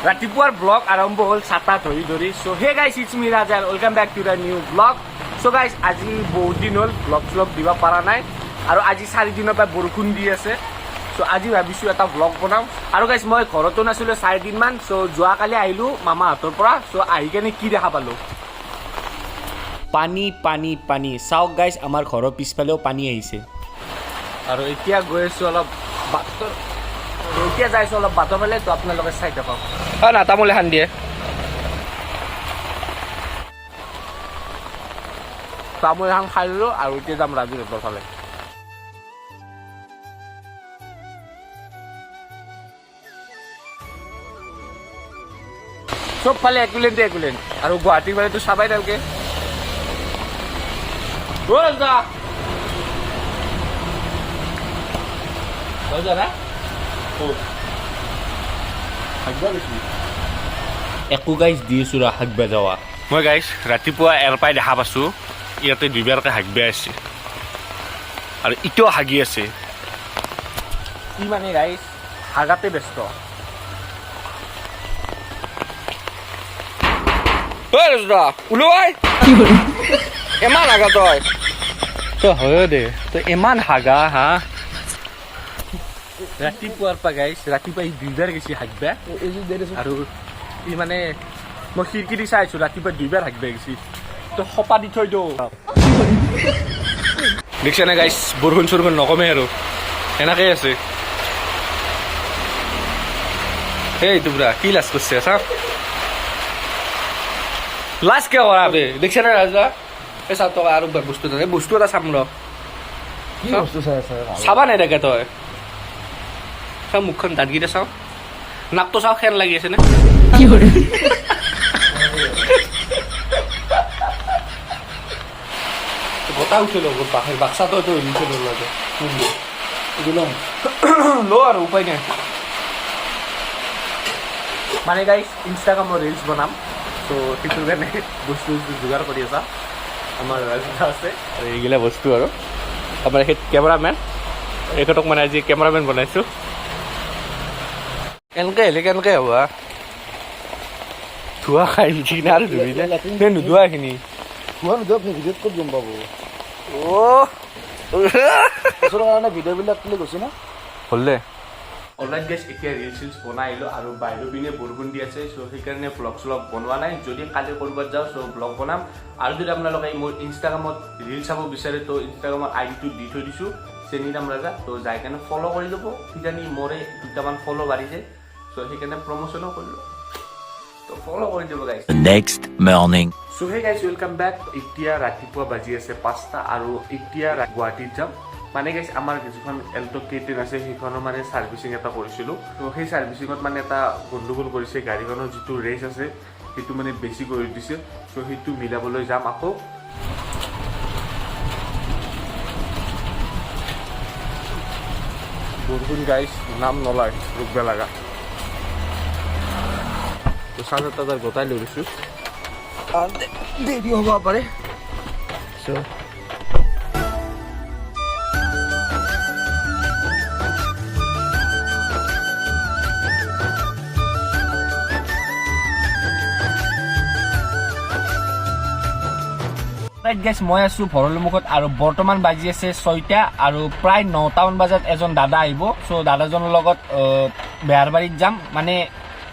ৰাতিপুৱাৰ ব্লগ আৰম্ভ হ'ল ছাতা ধৰি ধৰি। So hey guys, it's me Raja, welcome back to the new vlog. So guys, আজি বহুত দিন হ'ল ব্লগ শ্লগ দিব পৰা নাই আৰু আজি 4 দিনৰ পৰা বৰষুণ দি আছে। চ' আজি ভাবিছোঁ এটা ব্লগ বনাওঁ। আৰু গাইজ, মই ঘৰতো নাছিলোঁ 4 দিনমান। চ' যোৱাকালি আহিলোঁ মামাহঁতৰ পৰা। চ' আহি কেনে কি দেখা পালোঁ? পানী, পানী, পানী। চাওক গাইজ, আমাৰ ঘৰৰ পিছফালেও পানী আহিছে। আৰু এতিয়া গৈ আছোঁ অলপ বাটৰ, এতিয়া যাইছোঁ অলপ বাটৰ ফালে। তো আপোনালোকে চাই থাকক। অ না, তামোল এখন দিয়ে। তামোল এখন খাই ল'লোঁ আৰু এতিয়া যাম ৰাজুহঁতৰ ফালে। চব ফালে একোলেণ্ডে একোলেণ্ড আৰু গুৱাহাটীৰ ফালেতো চাবাই নালগে। অ ৰাজুদা, ৰাজুদা না? হাগবা গৈছিলি? একো গাইজ, দি আছোঁ ৰ হাগবা যাৱা। মই গাইজ ৰাতিপুৱা এৰ পাই দেখা পাইছোঁ, ইয়াতে দুইবাৰকে হাগবা আছে আৰু ইটোও হাগি আছে। ই মানে গাইজ হাগাতে ব্যস্ত। ঐ ৰাজুদা, ওলোৱাই ইমান হাগা তই। তই হয় দে, তই ইমান হাগা হা। ৰাতিপুৱাৰ পৰা গাইজ, ৰাতিপুৱা ই দুইবাৰ গৈছে হাগবা। আৰু ই মানে মই খিৰিকী দি চাই আছো, ৰাতিপুৱা দুইবাৰ হাগবা গৈছি। তই সপা দি থৈ দিওঁ। দেখিছেনে গাইজ, বৰষুণ চৰষুণ নকমে আৰু এনেকেই আছে। সেইটো বুঢ়া কি লাজ কৰিছে চা। লাজ কিয় কৰা বে? দেখিছেনে ৰাজা? এই চাওঁ টকা আৰু বস্তু এটা, এই বস্তু এটা চাম ৰ। কি বস্তু চাই আছে? চাবা নাই দেখে তই। চাওঁ মুখখন, দাঁতকেইটা চাওঁ, নাকটো চাওঁ, ফেন লাগি আছে নে? বতাহ উঠে লগ বাঘেৰ বাক্সাটো এইটো উঠে লগ। এইটো ল'ম। ল আৰু উপায় নাই। মানে গাইজ, ইনষ্টাগ্ৰামৰ ৰিলচ বনাম। চ' সেইটোৰ কাৰণে বস্তু বস্তু যোগাৰ কৰি আছা। আমাৰ ৰাজুদা আছে আৰু এইগিলা বস্তু আৰু আমাৰ এখেত কেমেৰামেন। এখেতক মানে আজি কেমেৰামেন বনাইছোঁ। এনেকে হ'লে কেনেকে হ'ব? ধোৱা খাই উঠি কিনে আৰু ধুবি নে নে নোধোৱা এইখিনি? ধোৱা নোধোৱা ভিডিঅ'ত ক'ত গম পাব? অ'। ওচৰৰ কাৰণে ভিডিঅ'বিলাক ক্লিক হৈছে না? হ'ল দে। অলৰাইট গাইজ, এতিয়া ৰিল চিলছ বনাই আহিলোঁ আৰু বাহিৰৰ পিনে বৰষুণ দি আছে। চ' সেইকাৰণে ভ্লগ শ্লগ বনোৱা নাই। যদি কালি ক'ৰবাত যাওঁ, চ' ভ্লগ বনাম। আৰু যদি আপোনালোকে মোৰ ইনষ্টাগ্ৰামত ৰিল চাব বিচাৰে, তো ইনষ্টাগ্ৰামৰ আই ডিটো দি থৈ দিছোঁ, চেনিৰাম ৰাজা। তো যাই কেনে ফ'ল' কৰি ল'ব, কিজানি মোৰে দুটামান ফ'ল' বাঢ়িছে। চ' সেইকাৰণে প্ৰমোশ্যনো কৰিলোঁ। তো ফ'ল' কৰি দিব guys. The next morning. So hey guys, welcome back. এতিয়া ৰাতিপুৱা বাজি আছে 5টা আৰু এতিয়া গুৱাহাটীত যাম। মানে গাইজ, আমাৰ যিখন এল্ট' কে 10 আছে, সেইখনৰ মানে ছাৰ্ভিচিং এটা কৰিছিলোঁ। তো সেই ছাৰ্ভিচিঙত মানে এটা গণ্ডগোল কৰিছে। গাড়ীখনৰ যিটো ৰেচ আছে, সেইটো মানে বেছি কৰি দিছে। চ' সেইটো মিলাবলৈ যাম আকৌ। বৰষুণ গাইজ নাম নলয়, ৰুকবে লগা। তো চাৰ্জাৰ তাজাৰ গোটাই লৈ লৈছোঁ, দেৰি হ'ব পাৰে। চ' ৰাইট গাইছ, মই আছোঁ ভৰলুমুখত আৰু বৰ্তমান বাজি আছে 6টা আৰু প্ৰায় 9টামান বজাত এজন দাদা আহিব। চ' দাদাজনৰ লগত বেহাৰবাৰীত যাম। মানে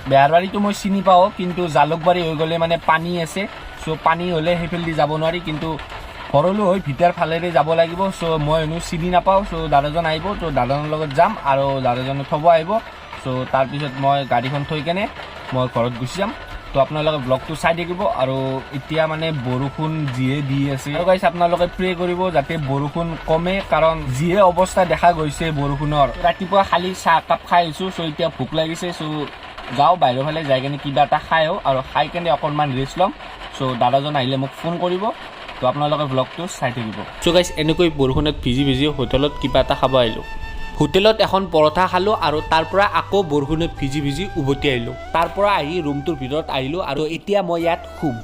বেহাৰবাৰীটো মই চিনি পাওঁ, কিন্তু জালুকবাৰী হৈ গ'লে মানে পানী আছে। চ' পানী হ'লে সেইফালেদি যাব নোৱাৰি, কিন্তু ভৰলু হৈ ভিতৰ ফালেৰে যাব লাগিব। চ' মই হেনো চিনি নাপাওঁ। চ' দাদাজন আহিব, ত' দাদাজনৰ লগত যাম আৰু দাদাজনে থ'ব আহিব। চ' তাৰপিছত মই গাড়ীখন থৈ কেনে মই ঘৰত গুচি যাম। তো আপোনালোকে ব্লগটো চাই থাকিব। আৰু এতিয়া মানে বৰষুণ যিয়ে দি আছে, আৰু গাইছ, আপোনালোকে প্ৰে কৰিব যাতে বৰষুণ কমে, কাৰণ যিয়ে অৱস্থা দেখা গৈছে বৰষুণৰ। ৰাতিপুৱা খালি চাহ একাপ খাই আহিছোঁ। চ' এতিয়া ভোক লাগিছে। চ' যাওঁ বাহিৰৰ ফালে, যাই কেনে কিবা এটা খাই আহোঁ আৰু খাই কেনে অকণমান ৰেষ্ট ল'ম। চ' দাদাজন আহিলে মোক ফোন কৰিব। তো আপোনালোকে ব্লগটো চাই থাকিব। চ' গাইছ, এনেকৈ বৰষুণত ভিজি ভিজি হোটেলত কিবা এটা খাব আহিলোঁ। হোটেলত এখন পৰঠা খালোঁ আৰু তাৰ পৰা আকৌ বৰষুণত ভিজি ভিজি উভতি আহিলোঁ। তাৰ পৰা আহি ৰুমটোৰ ভিতৰত আহিলোঁ আৰু এতিয়া মই ইয়াত শুম।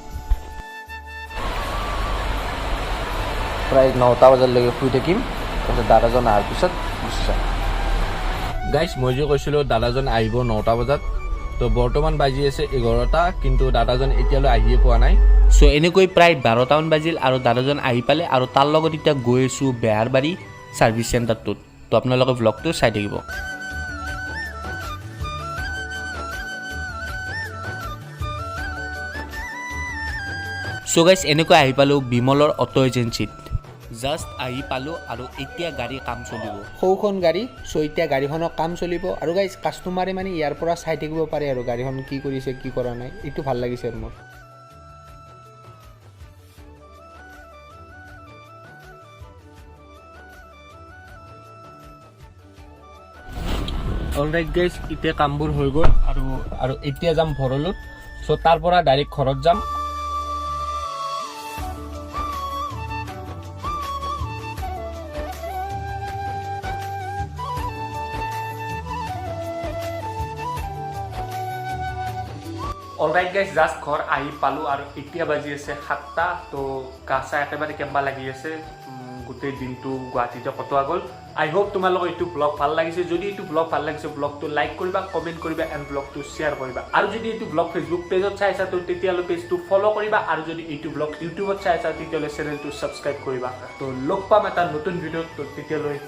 প্ৰায় 9টা বজালৈকে শুই থাকিম। তাৰপিছত দাদাজন অহাৰ পিছত গুচি যাম। গাইছ, মই যে কৈছিলোঁ দাদাজন আহিব 9টা বজাত। তো বৰ্তমান বাজি আছে 11টা, কিন্তু দাদাজন এতিয়ালৈ আহিয়ে পোৱা নাই। চ' এনেকৈ প্ৰায় 12টামান বাজিল আৰু দাদাজন আহি পালে আৰু তাৰ লগত এতিয়া গৈ আছোঁ বেহাৰবাৰী ছাৰ্ভিচ চেণ্টাৰটোত। তো আপোনালোকে ভ্লগটো চাই থাকিব। চ' গাইজ, এনেকৈ আহি পালোঁ বিমলৰ অট' এজেঞ্চিত। জাষ্ট আহি পালোঁ আৰু এতিয়া গাড়ীৰ কাম চলিব। সৰুখন গাড়ী। চ' এতিয়া গাড়ীখনৰ কাম চলিব আৰু গাইজ, কাষ্টমাৰে মানে ইয়াৰ পৰা চাই থাকিব পাৰে আৰু গাড়ীখন কি কৰিছে, কি কৰা নাই। এইটো ভাল লাগিছে আৰু মোৰ। অলৰাইট গাইজ, এতিয়া কামবোৰ হৈ গ'ল আৰু এতিয়া যাম ভৰলুত। চ' তাৰ পৰা ডাইৰেক্ট ঘৰত যাম। অলৰাইট গাইজ, জাষ্ট ঘৰ আহি পালোঁ আৰু এতিয়া বাজি আছে 7টা। তো গা চা একেবাৰে কেম্বা লাগি আছে। গোটেই দিনটো গুৱাহাটীতে কটোৱা গ'ল। আই হোপ তোমালোকৰ এইটো ব্লগ ভাল লাগিছে। যদি এইটো ব্লগ ভাল লাগিছে, ব্লগটো লাইক কৰিবা, কমেণ্ট কৰিবা এণ্ড ব্লগটো শ্বেয়াৰ কৰিবা। আৰু যদি এইটো ব্লগ ফেচবুক পেজত চাই আছা, তো তেতিয়াহ'লে পেজটো ফ'ল' কৰিবা আৰু যদি এইটো ব্লগ ইউটিউবত চাই আছা, তেতিয়াহ'লে চেনেলটো ছাবস্ক্ৰাইব কৰিবা। তো লগ পাম এটা নতুন ভিডিঅ'ত। তো তেতিয়ালৈ